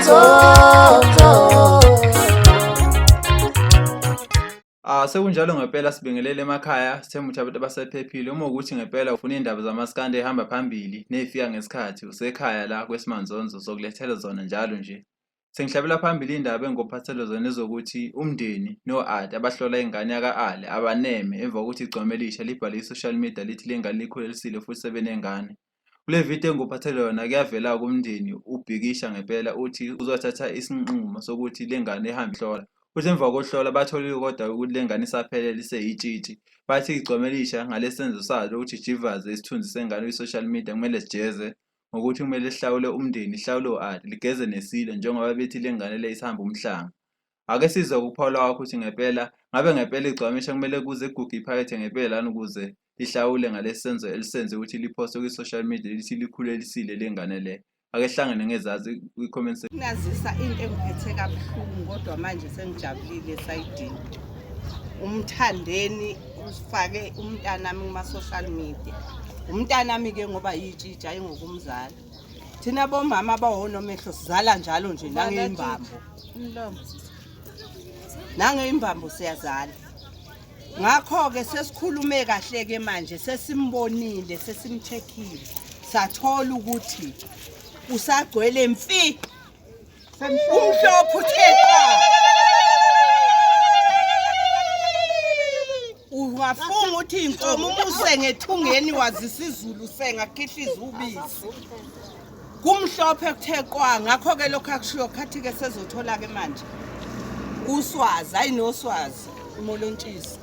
Kwesimazonzo. Ah sekunjalo ngempela sibingelele emakhaya sithemba ukuthi abantu abasephephile uma ukuthi ngempela ufuna indaba zamaskandi ehamba phambili ney'fika ngesikhathi usekhaya la kwesimanzonzo sokulethela zona njalo nje. Sengihlabela phambili indaba engikuphathele zona ezokuthi umndeni no-Ati abahlola ingane yaka-Ali abaneme emva kokuthi igcwame elisha libhale i-social media lithi le ngane likhulelisile futhi sebenengane. Kule video engikuphathele yona kuyavela-ke umndeni ubhikisha ngempela uthi uzothatha isinqumo sokuthi le ngane ihambe ihlola. Uthi emva kokuhlola batholile kodwa ukuthi le ngane isaphelele iseyitshitshi. Bathi igcwame elisha ngalesi senzo salo ukuthi jivaze isithunzi sengane kwi-social media kumele sijeze ngokuthi kumele lihlawule umndeni lihlawule u-Ati ligeze nesilo njengoba bethi le ngane le isihamba umhlanga. Ake sizwe ukuphawula kwakho ukuthi ngempela ngabe ngempela igcwamisha kumele kuze kuguge iphakethe ngempela lana ukuze lihlawule ngalesi senzo elisenze ukuthi liphostwe kwi-social media lithi likhulelisile le ngane le. Ake sihlangane ngezazi kwi-comment section. Nazisa into engiphethe kabuhlungu kodwa manje sengijabulile esayidini. Umthandeni usifake umntanami kuma-social media. Umntanami ke ngoba yitshitsha ayingokumzala. Thina bomama abawonomehlo sizala njalo nje nangeyimbambo. Nangeyimbambo siyazala. Ngakho-ke sesikhulume kahle-ke manje sesimbonile sesimcheckile sathola ukuthi usagcwele mfi umhlophe uthe qha ungafunga ukuthi inkomo uma usengethungeni wazisa izulu usengakhihliza ubisi kumhlophe kuthe qwa ngakho-ke lokhu akushiwo khathi-ke sezothola-ke manje uswazi hayi noswazi umolontshisi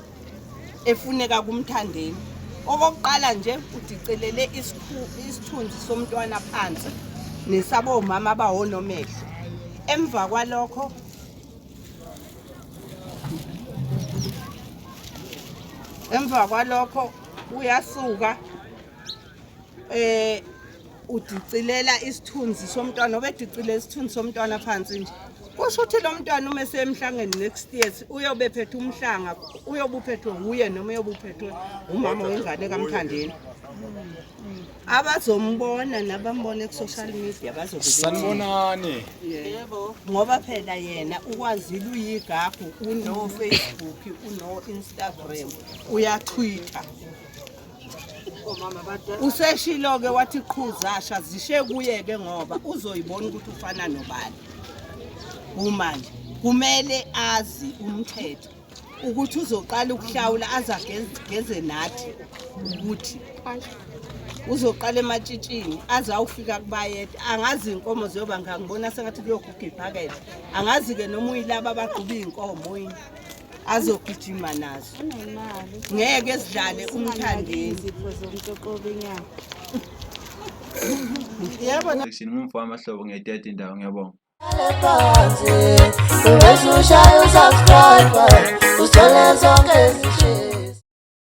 efuneka kumthandeni okokuqala nje udicelele isithunzi somntwana phansi nesabomama abawonomehlo emva kwalokho emva kwalokho uyasuka eh udicilela isithunzi somntwana obedicilela isithunzi somntwana phansi nje kusho ukuthi lo mntwana uma esemhlangeni next year uyobe phethe umhlanga uyobe uphethwe wuye noma uyobe uphethwe umama wengane kamthandeni abazombona nabambona ku-social media bazobe Sanibonani. Yebo. Ngoba phela yena ukwazile uyigagu uno-Facebook uno-Instagram uya-Twitter Useshilo-ke wathi qhuzasha zishe kuye-ke ngoba uzoyibona ukuthi ufana nobani. Kumanje kumele azi umthetho ukuthi uzoqala ukuhlawula aze ageze nathi ukuthi uzoqala ematshitshini aze awufika kubayede angazi iy'nkomo ziyoba ngangibona sengathi kuyoguga iphakethe angazi-ke noma uyilaba abagquba iy'nkomo yini azogijima nazo ngeke sidlale umthandeni izifo zomtoqobo inyama yebo Section ngumfo wamahlobo ngiyayideda indawo ngiyabonga. Phansi, bese ushaya usubscribe, usithole zonke izishini.